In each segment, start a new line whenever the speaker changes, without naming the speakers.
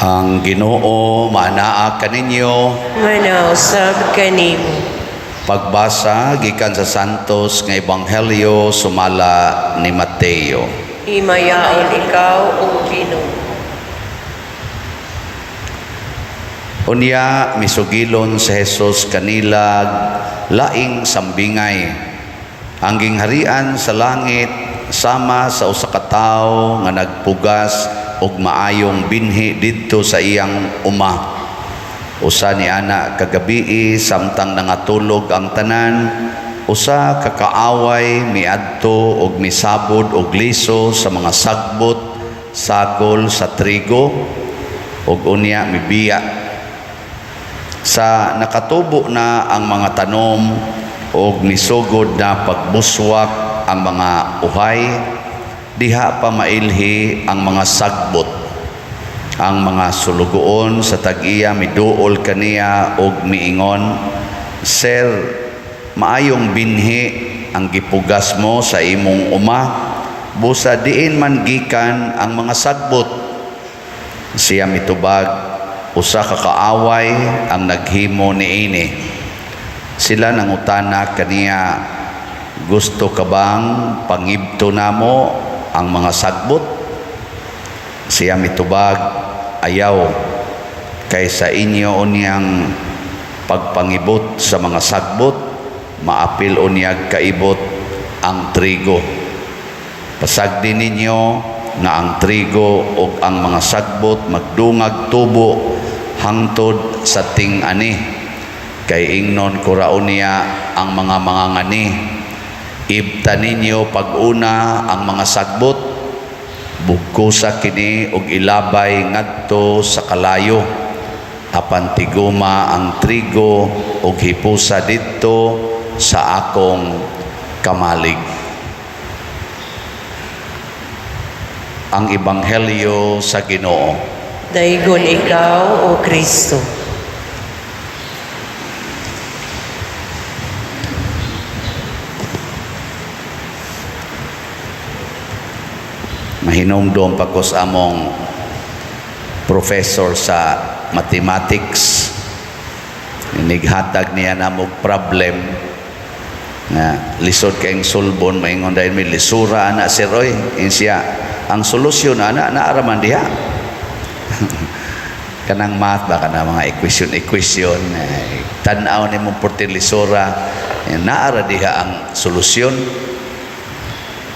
Ang Ginoo maanaa kaninyo.
Manausab kanimo.
Pagbasa gikan sa Santos nga Ebanghelyo sumala ni Mateo.
Himayaon ikaw, O Ginoo.
Unya misugilon si Jesus kanila laing sambingay. Ang gingharian sa langit sama sa usa ka tawo nga nagpugas og maayong binhi didto sa iyang uma. Usa ni ana kagabii, samtang nangatulog ang tanan, usa ka kaaway miadto og misabod og liso sa mga sagbot sakol sa trigo ug unya mibiya. Sa nakatubo na ang mga tanom og misugod na pagbuswak ang mga uhay, diha pa mailhi ang mga sagbot. Ang mga sulugoon sa tag-iya miduol kaniya og miingon, "Sir, maayong binhi ang gipugas mo sa imong uma, busa diin man gikan ang mga sagbot?" Siya mitubag, "Usa ka kaaway ang naghimo niini." Sila nangutana kaniya, "Gusto ka bang pangibto namo ang mga sagbot?" Siya mitubag, "Ayaw, kay sa inyo unyang pagpangibot sa mga sagbot, maapil unyag kaibot ang trigo. Pasagdi ninyo nga ang trigo ug ang mga sagbot magdungag tubo hangtod sa ting-ani. Kay ingnon ko ra unya ang mga mangangani, 'Ibta ninyo pag-una ang mga sagbot, bugkosa kini og ilabay ngadto sa kalayo. Apan tiguma ang trigo og hipusa didto sa akong kamalig." Ang Ebanghelyo sa Ginoo.
Daygon ikaw, O Kristo.
Mahinumdom pa ko sa among professor sa mathematics. Nighatag niya namo og problem nga lisod kayong sulbon. Maingon dahil may lisura ana, sir oy. Insiya, ang solusyon ana naa ra man diha. Kanang math ba, kana mga equation equation eh, tan-aw nimo porte lisura eh, naa ra diha ang solusyon.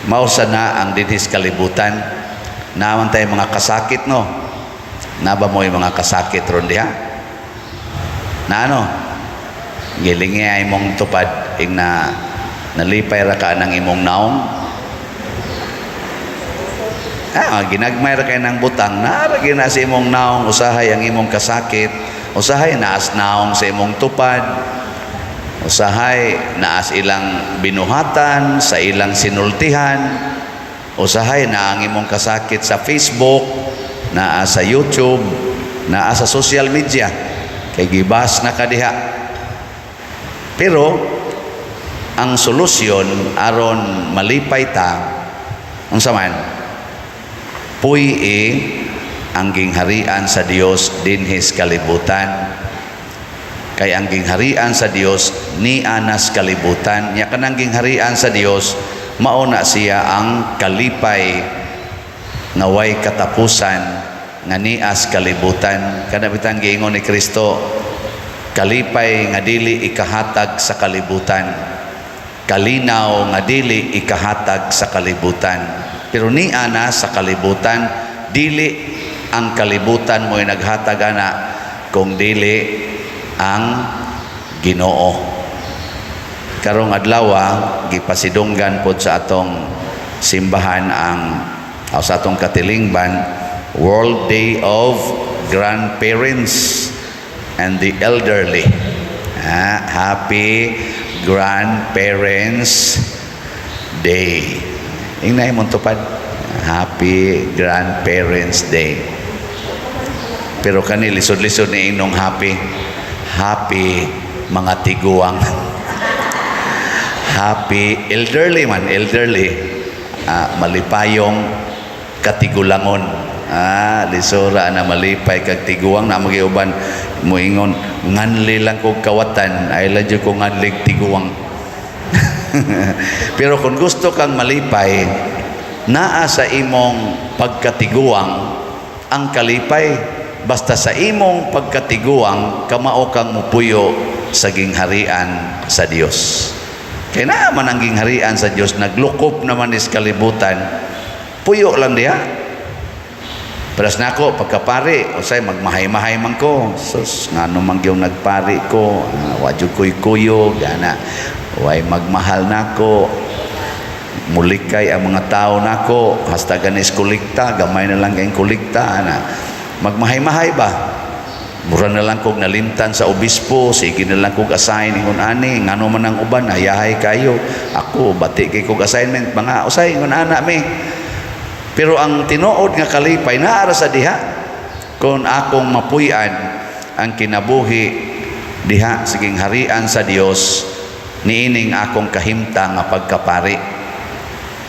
Mao sa na ang dinhis kalibutan, naman tayo mga kasakit, no? Naba mo yung mga kasakit ron diha na ano gilingi ay imong tupad ing na nalipay ra ka ng imong naong, ginagmay ra kay ng butang naa ra na sa imong naong. Usahay ang imong kasakit, usahay naas naong sa imong tupad, usahay naas ilang binuhatan sa ilang sinultihan, usahay na ang imong kasakit sa Facebook, naa sa YouTube, naa sa social media, kay gibas na ka diha. Pero ang solusyon aron malipay ta, unsa man? Puy-i ang gingharian sa Dios dinhis kalibutan, kay ang gingharian sa Dios nianas kalibutan. Nya kanang gingharian sa Dios, mao na siya ang kalipay nga way katapusan nga nias kalibutan. Kana bitang giingon ni Kristo, kalipay nga dili ikahatag sa kalibutan, kalinaw nga dili ikahatag sa kalibutan. Pero niana sa kalibutan, dili ang kalibutan mo'y naghatag ana, kung dili ang Ginoo. Karong adlaw, gipasidunggan pod sa atong simbahan ang Aw sa atong katilingban, World Day of Grandparents and the Elderly. Ah, happy Grandparents Day. Ingnay mong tupad. Happy Grandparents Day. Pero kani lisod-lisod ni inong happy. Happy mga tiguang. Happy elderly man, elderly. Ah, malipayong katigulangon. Ah, lisura na malipay kag tiguang na magiuban moingon nganli lang kog kawatan ay lang jud ko nganlig tiguang. Pero kung gusto kang malipay, naa sa imong pagkatiguang ang kalipay, basta sa imong pagkatiguang kamao kang mupuyo sa gingharian sa Dios. Kay naa man ang gingharian sa Dios, naglukop naman is kalibutan, puyo lang diha. Paras nako pagkapari, usay magmahay-mahay man ko. Sus, ngano man gyud nagpari ko, ah, wa jud ko'y kuyog, ana. Way magmahal nako. Mulikay ang mga tao nako, hasta ganis kolekta, gamay na lang kayong kolekta, ana. Magmahay-mahay ba? Mura na lang kog nalimtan sa obispo, sige na lang kog assign ingon ani, ngano man ang uban, hayahay kayo. Ako bati kay kog assignment, mga usay ingon ana mi. Pero ang tinuod nga kalipay naara sa diha kung akong mapuy-an ang kinabuhi diha sa gingharian sa Dios niining akong kahimtang nga pagkapari.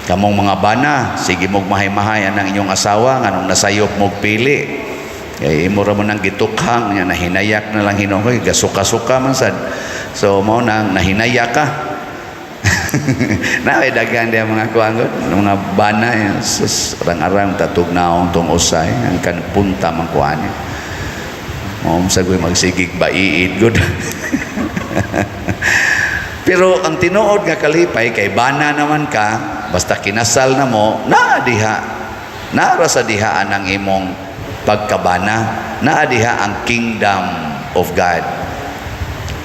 Kamong mga bana, sige mog mahay-mahay anang inyong asawa nganong nasayop mog pili. Kay imo ra man ang gitukhang nya nahinayak na lang hinuoy, gasuka-suka man sad. So mao nang nahinayak ka. Na ay daghan diha mga kuangot, mga bana eh, sus arang-arang tatugnaong tong usay ang kan punta man kuan. Mao sa ko'y magsigig baiid gud. Pero ang tinuod nga kalipay kay bana naman ka, basta kinasal na mo, naa diha. Naara sa diha ang imong pagkabana, naa diha ang kingdom of God.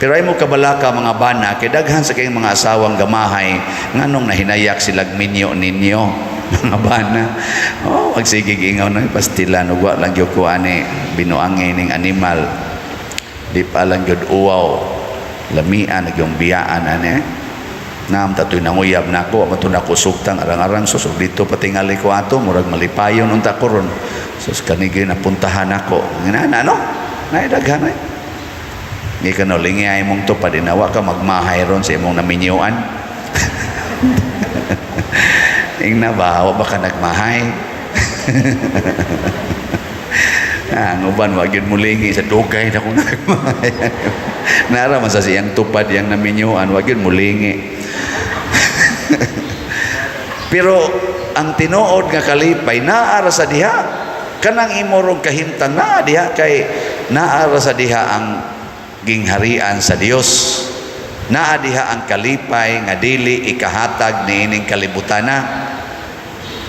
Pero ay mo kabalaka, mga bana, kay daghan sa kayong mga asawang gamahay, nganong nahinayak silag minyo ninyo, mga bana. Oh, magsigig ingaw na pastilan ug wa lang gyud ko ani binuangi ning animal. Di pa lang gyud uwaw. Lamian nagyong biyaan ani. Naam tatoy nanguyab nako, wa man to nako sugtang arang-arang susog dito patingali ko ato, murag malipayon unta ko ron. Sus, kani gyud napuntahan nako. Ngana no? Nay daghan ay. Di ka no, lingi ay mong tupad, inawa ka magmahay ron sa imong naminyuan. Ingna ba, wa ba ka nagmahay? Ah, ang uban, wag yun mulingi sa dugay na kung nagmahay. Nara man sa siyang tupad yang naminyuan, wag yun mulingi. Pero ang tinuod nga kalipay, naara sa diha. Kanang imorong kahimtang naa diha kay naara sa diha ang gingharian sa Dios. Naa diha ang kalipay nga dili ikahatag niining kalibutana.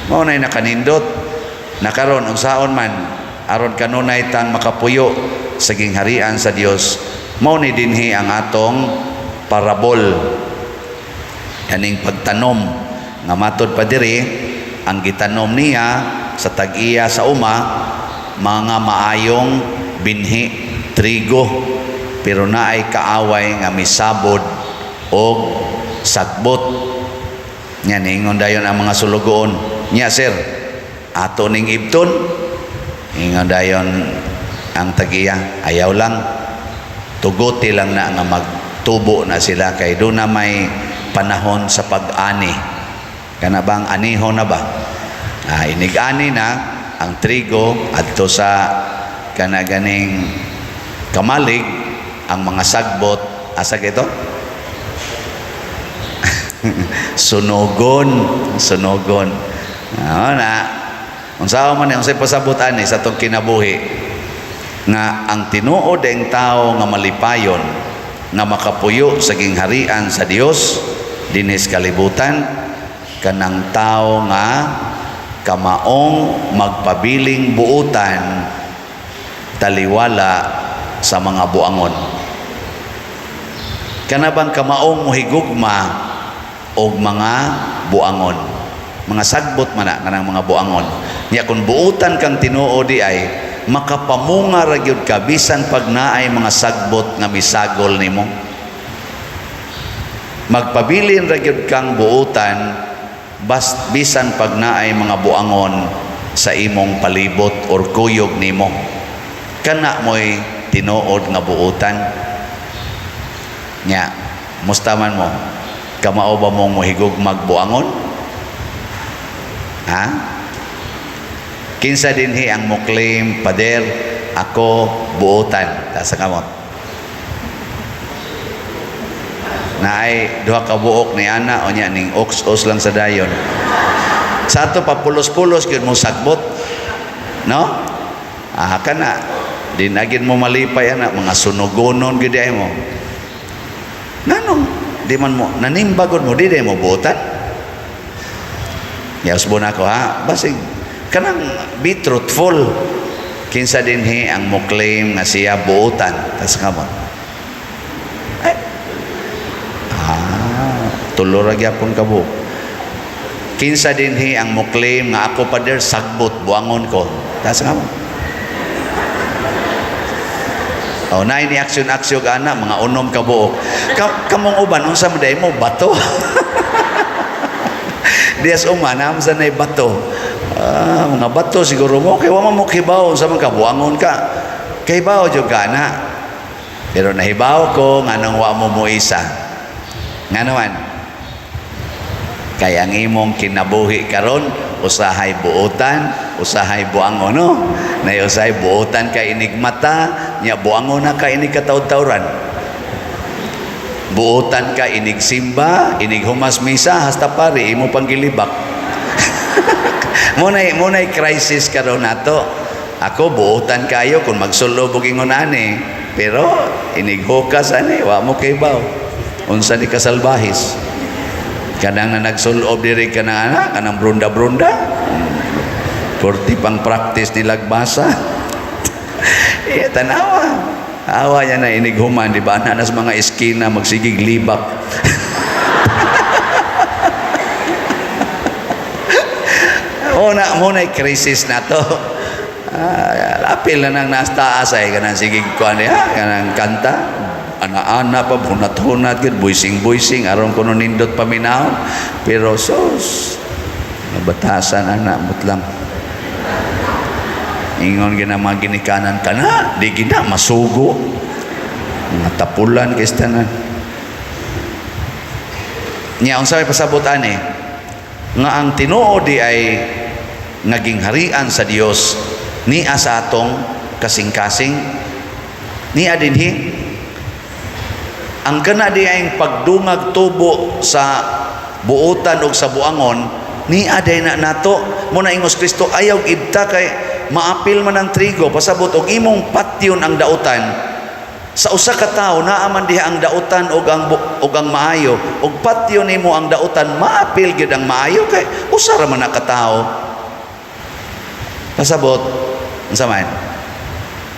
Mao nay nakanindot. Nakaron unsaon man aron kanunay tang makapuyo sa gingharian sa Dios, mao ni dinhi ang atong parabol. Kaning pagtanom nga matod pa diri, ang gitanom niya sa tag-iya sa uma mga maayong binhi, trigo, pero naay kaaway nga misabod og sagbot. Nya niingon dayon ang mga sulugoon nya, "Sir, ato ning ibton?" Ingon dayon ang tagiya, "Ayaw lang, tuguti lang na nga magtubo na sila kay doon na may panahon sa pag-ani." Kana bang aniho na ba? Ah, inig-ani na ang trigo adto sa kana ganing kamalig, ang mga sagbot asa gito sunogon, sunogon. Ah, na unsa man ni, unsay pasabot ani sa atong kinabuhi? Nga ang tinuod ang tao nga malipayon nga makapuyo sa gingharian sa Dios dinhi sa kalibutan, kanang tao nga kamaong magpabiling buutan taliwala sa mga buangon. Kana bang kamaong mohigugma og mga buangon, mga sagbot man na kanang mga buangon. Nya kung buutan kang tinuod di ay makapamunga ra gyud ka bisan pag naay mga sagbot nga misagol nimo. Magpabilin ra gyud kang buutan bas bisan pag naay mga buangon sa imong palibot or kuyog nimo. Kana mo'y tinuod nga buutan. Nya, musta man mo? Kamao ba mong mohigugmag buangon? Ha? Kinsa dinhi ang mo claim, "Pader, ako buutan"? Taas ang kamot. Naay duha ka buok ni ana o nya ning ox-os lang sa dayon. Sa ato pa pulos-pulos gyud mo sagbot. No? Ah, kana di na gyud mo malipay ana, mga sunugonon gyud ay mo. Nganong di man mo nanimbagon mo, di day mo buotan? Yasbo na ko ha, basig kanang be truthful. Kinsa dinhi ang mo claim nga siya buotan? Tas kamot. Ay. Ah, tulo ra gyapon ka buok. Kinsa dinhi ang mo claim nga, "Ako, pader, sagbot, buangon ko"? Tas kamot. Oh, naay ni aksyon-aksyon ana, mga 6 ka buok. Kamong uban, unsa man day mo, bato? Dias uma na sa nay bato. Ah, mga bato siguro mo kay wa man mo kibaw unsa man ka, buangon ka. Kay bawo jud ka na. Pero nahibaw ko nganong wa mo moisa. Ngano man? Kay ang imong kinabuhi karon usahay buotan, usahay buangon, no? Nay usahay buotan ka inigmata, nya buangon na ka inig kataud-tawran. Buotan ka inig simba, inig humas misa, hasta pari imo pang gilibak. Mo nay crisis karon nato. Ako buotan kayo kung magsulob og ingon ani, pero inig hukas ani wa mo kibaw. Unsa ni kasalbahis? Kanang na nagsulob diri ka na ana, kanang brunda-brunda. Forty pang practice ni lagbasa. Eh, tanawa. Awa niya na inighuman, di ba? Ana sa mga eskina, magsigig libak. Muna, muna crisis na to. Ah, apil na nang nasa taas ay kanang sigig kuan niya, kanang kanta. Ana-ana pa, hunat-hunat, gud, buising-buising, aron kuno nindot paminaw. Pero sos, nabatasan ana, mutlang. Ingon gina mga ginikanan ka na, di gina, masugo. Mga tapulan kay tanan. Nya, unsa may pasabot ani? Nga ang tinuod di ay naging harian sa Dios niya sa atong kasing-kasing, niya dinhi ang kana di ay pagdungag tubo sa buotan og sa buangon, niya day na nato mo na. Ingos Kristo, ayaw ibta kay maapil man ang trigo. Pasabot og imong patyon ang dautan sa usa ka tawo, naa man diha ang dautan og ang maayo, og patyon nimo ang dautan, maapil gyud ang maayo kay usa ra man na ka tawo. Pasabot unsa man?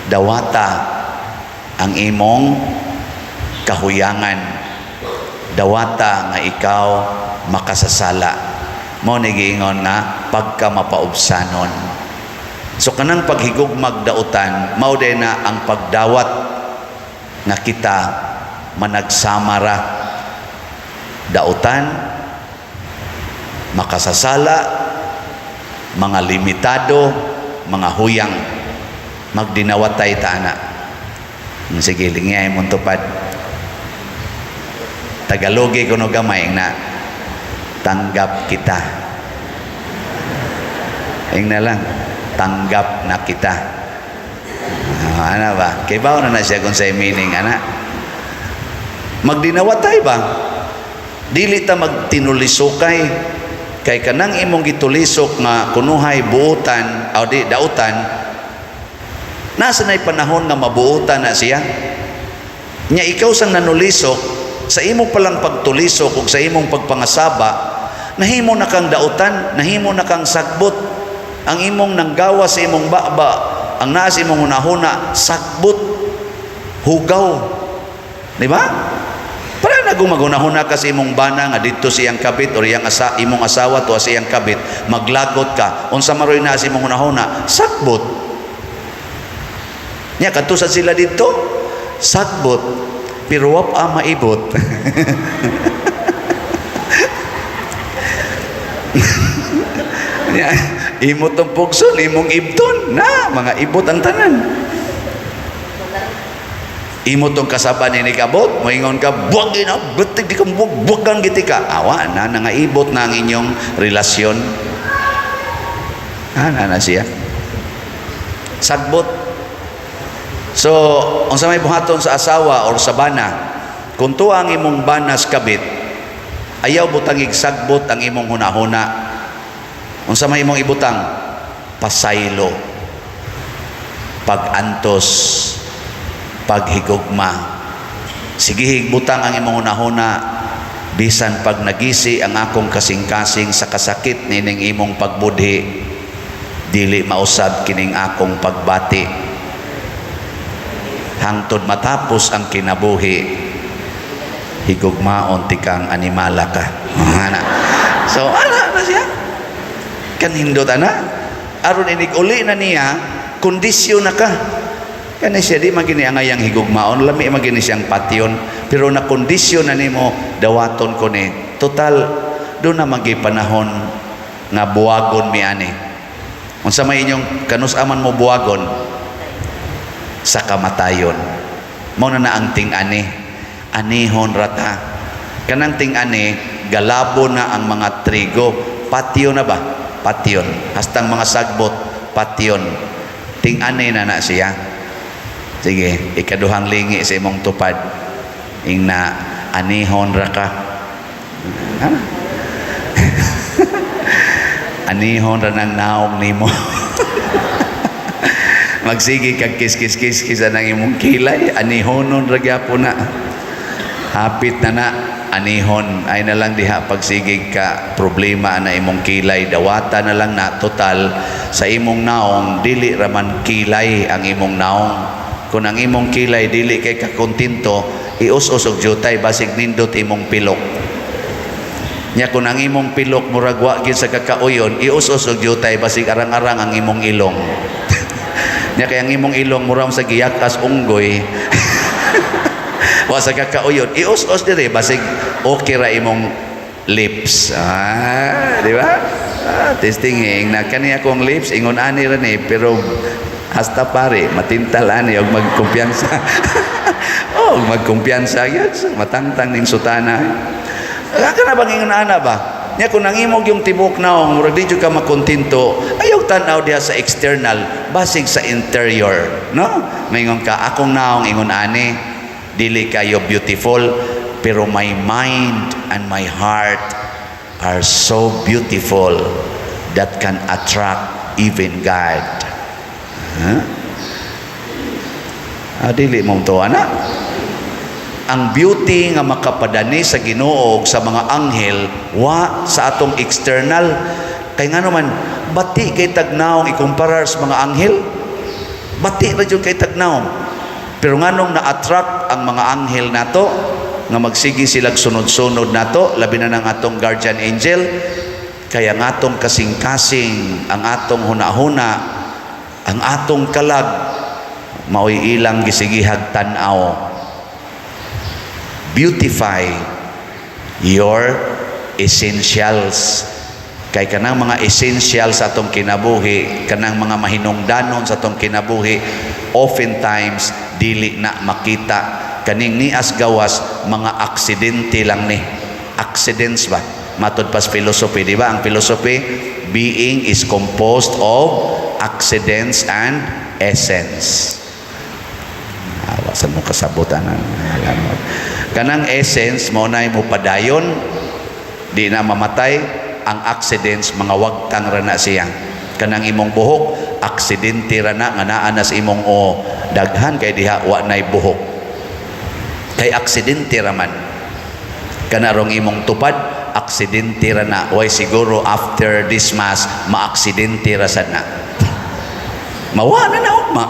Dawata ang imong kahuyangan, dawata nga ikaw makasasala. Mo ni giingon nga pagka mapaubsanon. So kanang paghigugmag dautan, mao din na ang pagdawat nga kita managsamara, dautan, makasasala, mga limitado, mga huyang, magdinawatay ta ana. Sige, lingay mong tupad. Tagalogi kuno gamay na tanggap kita. Ing na lang, tanggap na kita. Ah, ana ba? Kay bawo na na siya kung sa meaning ana. Magdinawatay ba? Dili ta magtinulisokay kay kanang imong gitulisok nga kunuhay buotan o di dautan, nasa na'y panahon nga mabuotan na siya. Nya ikaw sang nanulisok, sa imo palang pagtulisok ug sa imong pagpangasaba, nahimo na kang dautan, nahimo na kang sagbot. Ang imong nanggawa sa imong baba, ang naa sa imong hunahuna, sagbot, hugaw, di ba? Para Dili na kung maghunahuna ka sa imong bana nga didto sa iyang kabit or iyang asa, imong asawa to sa iyang kabit, maglagot ka. Unsa maroy na sa imong hunahuna? Sagbot. Nya kadto sad sila didto, sagbot. Pero wa pa maibot. Nya, imo tong pugson, imong ibton na mga ibot ang tanan. Imo tong kasaban ni kabot, moingon ka, "Buwag na, betig di ka buwag, buwagan giti ka." Awa na, nangaibot na ang inyong relasyon. Ah, na na siya. Sagbot. So, unsa may buhaton sa asawa or sa bana, kung tuwa ang imong banas kabit, ayaw butangig sagbot ang imong hunahuna. Unsa may imong ibutang? Pasaylo. Pag-antos, paghigugma. Sige, butang ang imong hunahuna, "Bisan pag nagisi ang akong kasing-kasing sa kasakit nining imong pagbudhi, dili mausab kining akong pagbati hangtod matapos ang kinabuhi. Higugmaon tikang animala ka." Ana. So ana na siya, kanindot ana, aron inig uli na niya, kondisyon na ka. Kani siya, di magini ang angayang higugmaon, lami magini siyang patyon, pero na kondisyon na nimo, "Dawaton ko ni. Total, do na magi panahon nga buwagon mi ani." Unsa may inyong kanus-aman mo buwagon? Sa kamatayon. Mao na na ang ting-ani. Anihon rata. Kanang ting-ani, galabo na ang mga trigo. Patyo na ba? Patyon. Hastang mga sagbot, patyon. Ting-ani na na siya. Sige, ikaduhang lingi sa imong tupad. Ingna, "Anihon ra ka." Ha? "Anihon ra nang naong nimo." Magsige kag kiss kiss kiss kiss ang imong kilay, anihonon ra gyapon na. Hapit na na anihon ay na lang diha. Pagsigig ka problema na imong kilay, dawata na lang na. Total, sa imong naong, dili raman kilay ang imong naong. Kung ang imong kilay dili kay kakontento, ius-us og jutay, basig nindot imong pilok. Nya kung ang imong pilok murag wa gyud sa kakauyon, ius-us og jutay, basig arang-arang ang imong ilong. Nya kay ang imong ilong murag sa giyakas unggoy, wa sa kakauyon, ius-us dire, basig okay ra imong lips. Ah, di ba? Ah, testing eh. Na kani akong lips, ingon ani ra ni, pero hasta pare matintal ani og magkumpiyansa. Oh, magkumpiyansa gyud, matangtang ning sutana. Ka na bang ingon ana ba? Nya kung nangimog yung tibok naong, murag di jud ka makontento, ayaw tan-aw diha sa external, basig sa interior, no? Maingon ka, "Akong naong ingon ani, dili kayo beautiful, pero my mind and my heart are so beautiful that can attract even God." Huh? Ah, dili mo to ana. Ang beauty nga makapadani sa Ginoo ug sa mga anghel wa sa atong external, kay ngano man bati kay tagnaong ikumparar sa mga anghel, bati ra jud kay tagnaong. Pero nganong na-attract ang mga anghel nato nga magsige silag sunod-sunod nato, labi na ng atong guardian angel? Kaya ang atong kasing-kasing, ang atong hunahuna, ang atong kalag, mao'y ilang gisigihag tan-aw. Beautify your essentials, kay kanang mga essential sa atong kinabuhi, kanang mga mahinungdanon sa atong kinabuhi, oftentimes dili na makita. Kaning nias gawas, mga aksidente lang ni, accidents ba? Matod pas philosophy, di ba? Ang philosophy, being is composed of accidents and essence. Awasan mo kasabutan. Alam mo. Kanang essence mo na mo padayon, di na mamatay. Ang accidents, mga wagtang ra na siya. Kanang imong buhok, aksidente ra na nga naa na sa imong o daghan kay diha wa nay buhok. Kay aksidente ra man. Kanarong imong tupad, aksidente ra na. Way siguro after this mass, maaksidente ra sad na. Mawa na na ugma.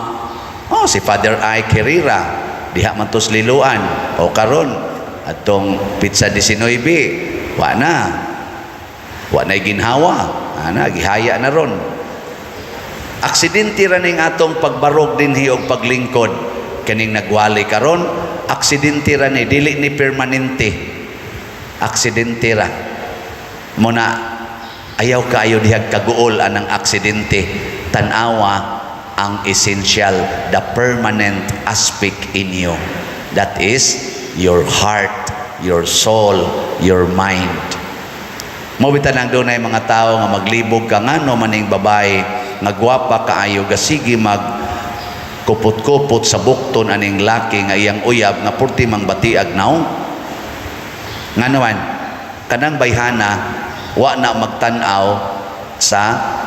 Oh, si Father Ike Herrera, diha man tos Liloan. O karon, Atong petsa 19, wa na. Wa na ginhawa. Ana, gihaya na ron. Aksidente ra ning atong pagbarog dinhi og paglingkod. Kaning nagwali karon, aksidente ra ni, dili ni permanente. Aksidente ra. Muna ayaw kaayo dihag kaguol anang aksidente. Tan-awa ang essential, the permanent aspect in you. That is your heart, your soul, your mind. Mao bitaw nang dunay mga tao nga maglibog ka, ngano maning babae nga gwapa kaayo gasige mag kupot-kupot sa bukton aning laki nga iyang uyab nga purti mang batiag naong? Ngano man? Kanang bayhana wa na magtan-aw sa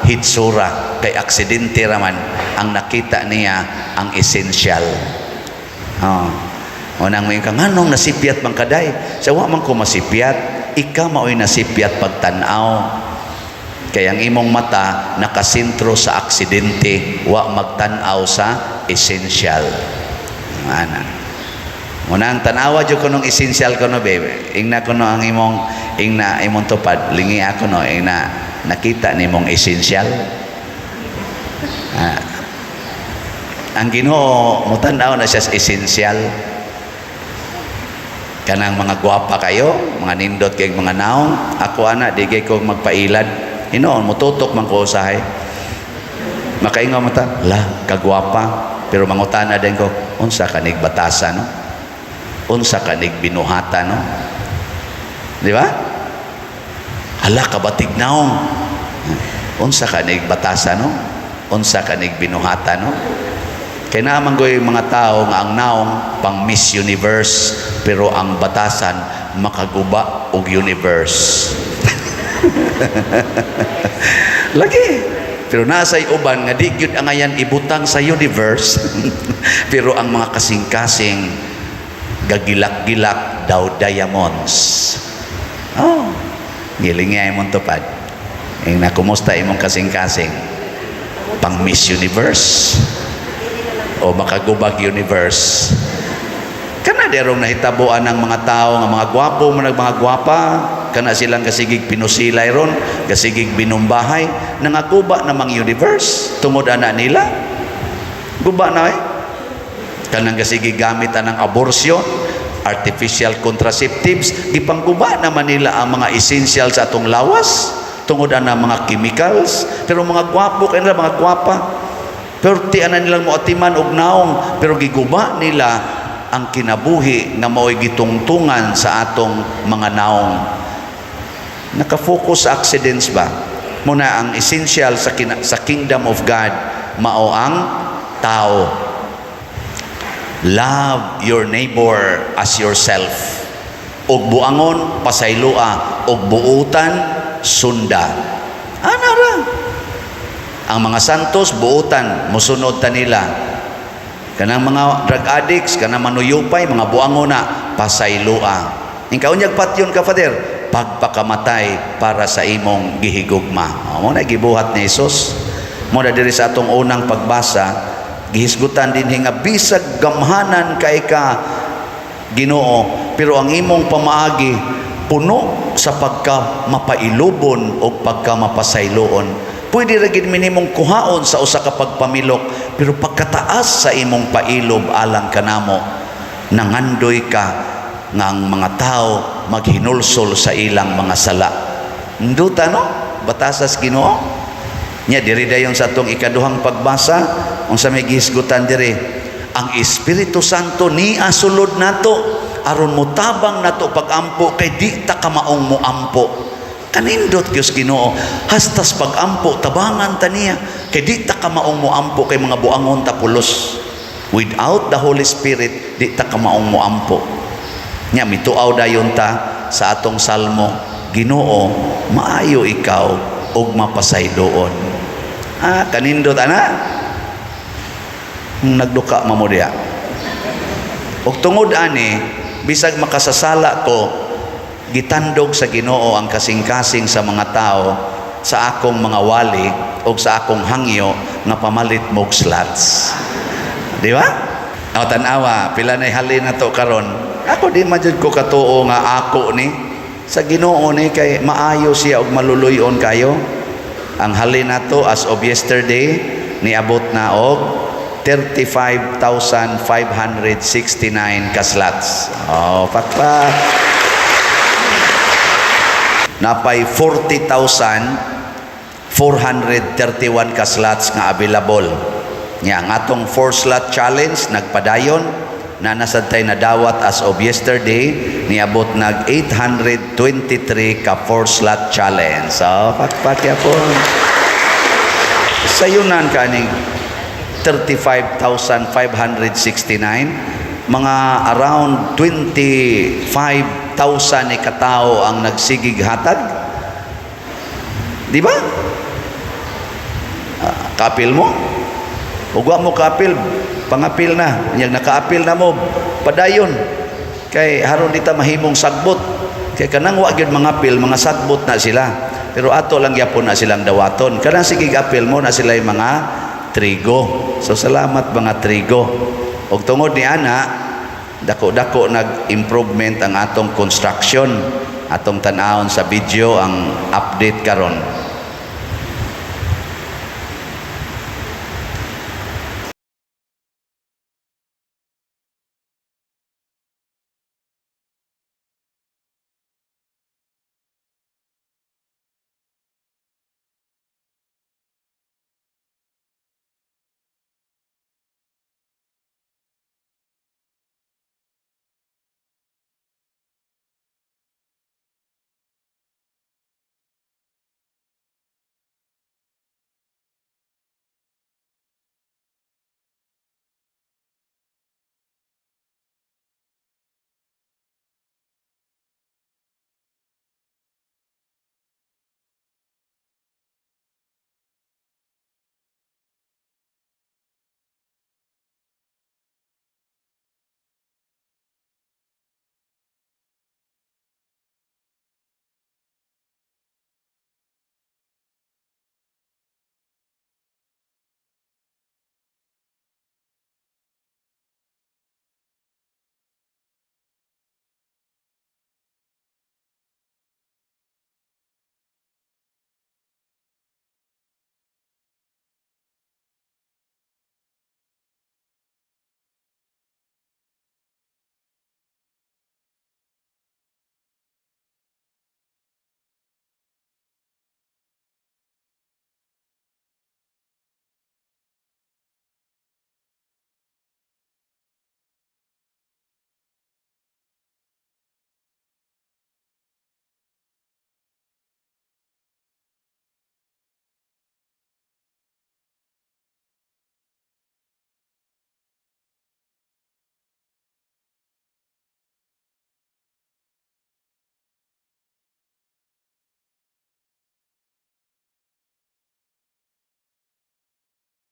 hitsura kay aksidente raman. Ang nakita niya ang essential. Oh. Unang may ka, nganong nasipyat man kaday? Sa wa man ko masipyat, ikaw mao'y nasipyat pagtan-aw. Kay ang imong mata nakasentro sa aksidente, wa magtan-aw sa essential. Ana. Unang tan-awa jud kunong essential kuno, babe. Ingna kuno ang imong, ingna imong tupad, lingi ako no, ingna nakita nimong essential. Ah. Ang Ginoo mutan-aw na siya sa essential. Kanang mga gwapa kayo, mga nindot kay mga naong, ako ana di kay ko magpailad. Hinoon mututok man ko usahay. Makaingon mata, la kagwapa, pero mangutana din ko, unsa kanig batasa no? Unsa kanig binuhata no? Di ba? Hala, kabatig naong. Unsa kanig batasa no? Unsa kanig binuhata no? Kay naa man goy mga tao nga ang naong pang Miss Universe, pero ang batasan makaguba og universe. Lagi. Pero nasay uban nga di gyud angayan ibutang sa universe, pero ang mga kasing-kasing gagilak-gilak daw diamonds. Oh, giling nga imong tupad. Ingna, kumusta imong kasing-kasing? Pang Miss Universe o makagubag universe? Kana derong nahitabuan ng mga tao nga mga gwapo man, mga gwapa kana silang gasigig pinusilay ron, gasigig binumbahay, nangaguba namang universe tungod ana nila. Guba na eh. Kanang gasigig gamit anang abortion, artificial contraceptives, gipangguba naman nila ang mga essential sa atong lawas tungod ana mga chemicals. Pero mga gwapo kay nila, mga gwapa, pero ti ana nilang moatiman og naong, pero giguba nila ang kinabuhi nga mao'y gitungtungan sa atong mga naong. Nakafocus sa accidents ba? Muna ang essential sa kingdom of God mao ang tao. Love your neighbor as yourself. Og buangon, pasayloa, og buutan, sunda. Ana ra. Ang mga santos buutan, musunod ta nila. Kanang mga drug addicts, kanang manuyupay, mga buangon na, pasayloa. Ing kaunyag patyon ka, Father, pagpakamatay para sa imong gihigugma. O, mao na gibuhat ni Jesus. Mao na diri sa atong unang pagbasa, gihisgutan din nga bisag gamhanan kay ka, Ginoo, pero ang imong pamaagi puno sa pagka mapailubon o pagka mapasayloon. Pwede ra gid minimong kuhaon sa usa ka pagpamilok, pero pagkataas sa imong pailob alang kanamo, nangandoy ka nga ang mga tao maghinulsol sa ilang mga sala. Nduta no? Batasas Ginoo. Nya diri dayon sa atong ikaduhang pagbasa, unsa may gihisgutan diri? Ang Espiritu Santo ni asulod nato aron motabang nato pagampo kay di ta kamaong moampo. Kanindot Dios Ginoo, hastas pagampo tabangan ta niya kay di ta kamaong moampo kay mga buangon ta pulos. Without the Holy Spirit, di ta kamaong moampo. Nya mituaw dayon ta sa atong salmo, "Ginoo, maayo ikaw ug mapasayloon." Ah, kanindot ana. Nagduka mamo diya. Ug tungod ani, bisag makasasala ko, gitandog sa Ginoo ang kasing-kasing sa mga tao sa akong mga wali o sa akong hangyo nga pamalit mog slots. Di ba? O tan-awa, pila na halin na to karon. Ako di man jud ko katuo nga ako ni sa Ginoo ni, kay maayo siya og maluluyon kayo. Ang halin nato as of yesterday, niabot na og 35,569 ka slots. Oh, pakpak. Napay 40,431 ka slots nga available. Nya ang atong 4 slot challenge nagpadayon na nasad tay nadawat as of yesterday, niabot nag 823 ka 4 slot challenge. So, pakpak yapon. Sayunan kaning 35,569, mga around 25,000 ni katao ang nagsigig hatag. Di ba? Ah, kaapil mo? Ug wa mo kaapil, pangapil na. Yang nakaapil na mo, padayon. Kay haron di ta mahimong sagbot. Kay kanang wa gyud mangapil, mga sagbot na sila. Pero ato lang gyapon na silang dawaton. Kanang sige apil mo na sila yung mga trigo. So salamat, mga trigo. Og tungod ni ana, dako-dako nag-improvement ang atong construction. Atong tan-awon sa video ang update karon.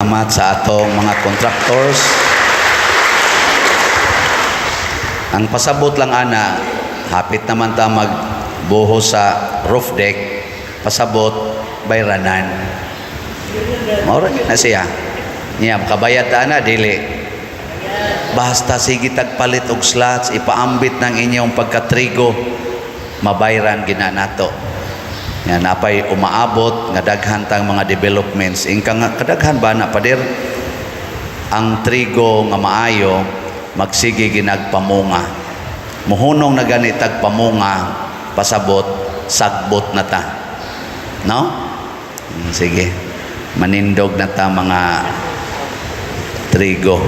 Salamat sa atong mga contractors. Ang pasabot lang ana, hapit naman ta magbuho sa roof deck, pasabot bayranan. Mao ra gyud na siya. Niya kabayad ta ana, dili. Basta sige tagpalit og slots, ipaambit ng inyong pagkatrigo, mabayran gina nato. Nga napay umaabot nga daghan tang mga developments. Ingka nga kadaghan ba na, pader, ang trigo nga maayo magsige ginagpamunga. Muhunong na gani tag pamunga, pasabot sagbot na ta. No? Sige. Manindog na ta, mga trigo.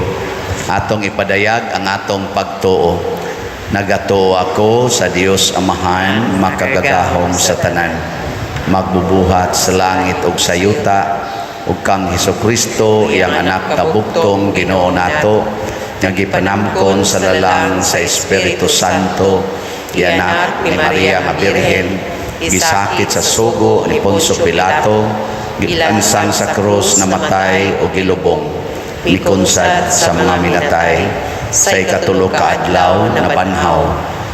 Atong ipadayag ang atong pagtuo. Nagatuo ako sa Dios Amahan, makagagahom sa tanan, magbubuhat sa langit ug sa yuta, ug kang Hesus Kristo, iyang anak tabugtong Ginoo nato, nga gipanamkon sa lalang sa Espiritu Santo, gianak ni Maria nga Birhen, gisakit sa sugo ni Poncio Pilato, gilansang sa krus, namatay o gilubong, mikunsad sa mga minatay, sa ikatulo ka adlaw nabanhaw,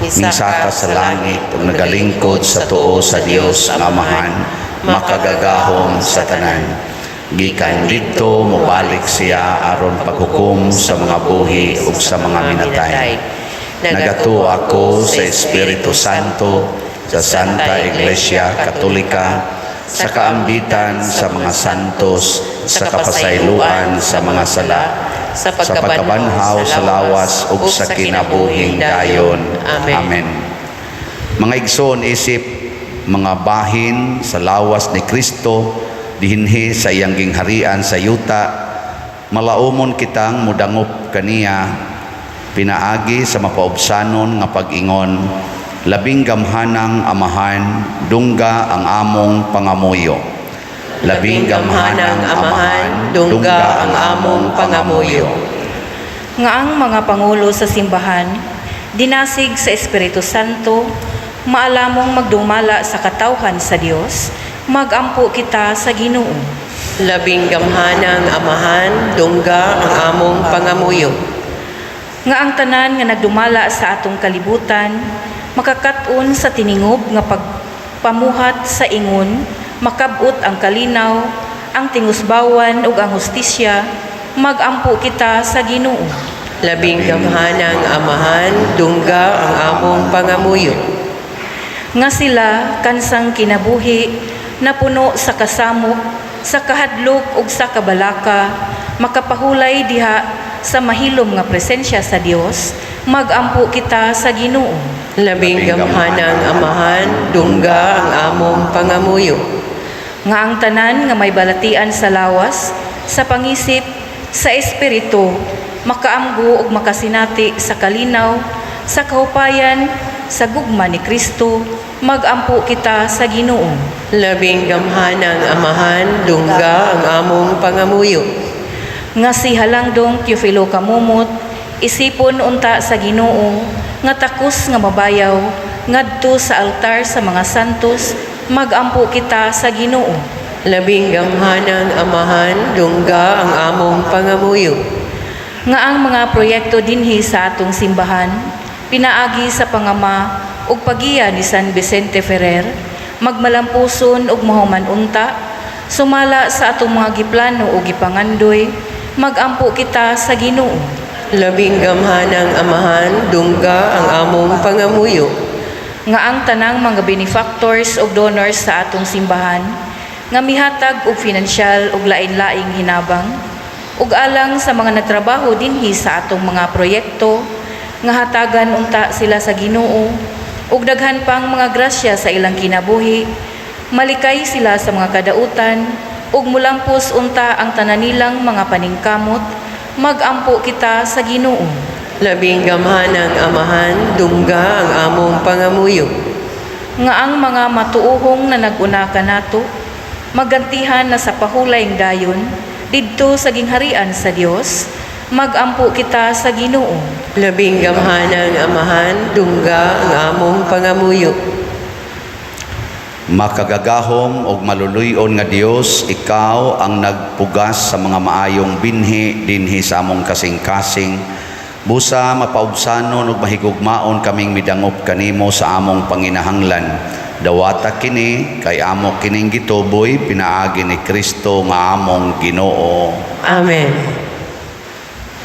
minsaka sa langit ug nagalingkod sa tuo sa Dios nga Amahan, makagagahom sa tanan. Gikan didto mobalik siya aron paghukom sa mga buhi ug sa mga minatay. Nagatuo ako sa Espiritu Santo, sa Santa Iglesia Katolika, sa kaambitan sa mga santos, sa kapasayloan sa mga sala, sa pagkabanhaw sa lawas ug sa kinabuhing dayon.
Amen.
Amen. Mga igsoon, isip mga bahin sa lawas ni Kristo dihinhi sa iyang gingharian sa yuta, malaumon kitang mudangop kaniya pinaagi sa mapaubsanon nga pag-ingon, "Labing gamhanang Amahan, dungga ang among pangamuyo."
Labing gamhanang Amahan, dungga ang among pangamuyo.
Nga ang mga pangulo sa simbahan, dinasig sa Espiritu Santo, maalamong magdumala sa katawhan sa Dios, magampo kita sa Ginoo.
Labing gamhanang Amahan, dungga ang among pangamuyo.
Nga ang tanan nga nagdumala sa atong kalibutan makakat-on sa tiningob nga pagpamuhat sa ingon makab-ot ang kalinaw, ang tingusbawan ug ang hustisya, magampo kita sa Ginoo.
Labing gamhanang Amahan, dungga ang among pangamuyo.
Nga sila kansang kinabuhi napuno sa kasamok, sa kahadlok ug sa kabalaka makapahulay diha sa mahilom nga presensya sa Dios, magampo kita sa Ginoo.
Labing gamhanang Amahan, dungga ang among pangamuyo.
Nga ang tanan nga may balatian sa lawas, sa pangisip, sa espiritu makaamgo ug makasinati sa kalinaw, sa kahupayan, sa gugma ni Kristo, magampo kita sa Ginoo.
Labing gamhanang Amahan, dungga ang among pangamuyo.
Nga si Halangdong Teofilo Camomot, isipon unta sa Ginoo nga takos nga mabayaw ngadto sa altar sa mga santos, magampo kita sa Ginoo.
Labing gamhanang Amahan, dungga ang among pangamuyo.
Nga ang mga proyekto dinhi sa atong simbahan pinaagi sa pangama ug pagiya ni San Vicente Ferrer magmalampuson ug mahuman unta sumala sa atong mga giplano ug gipangandoy, magampo kita sa Ginoo.
Labing gamhanang Amahan, dungga ang among pangamuyo.
Nga ang tanang mga benefactors ug donors sa atong simbahan nga mihatag og finansyal ug lain-laing hinabang ug alang sa mga nagtrabaho dinhi sa atong mga proyekto, nga hatagan unta sila sa Ginoo ug daghan pang mga grasya sa ilang kinabuhi, malikay sila sa mga kadautan ug mulampos unta ang tanan nilang mga paningkamot, magampo kita sa Ginoo.
Labing gamhanang Amahan, dungga ang among pangamuyo.
Nga ang mga matuohong na nag-una kanato magantihan na sa pahulayng dayon didto sa gingharian sa Dios, magampo kita sa Ginoo.
Labing gamhanang Amahan, dungga ang among pangamuyo.
Makagagahom ug maluluy-on nga Dios, ikaw ang nagpugas sa mga maayong binhi dinhi sa among kasing-kasing. Busa mapaubsanon ug mahigugmaon kaming midangop kanimo sa among panginahanglan. Dawata kini kay amo kining gituboy pinaagi ni Kristo nga among Ginoo.
Amen.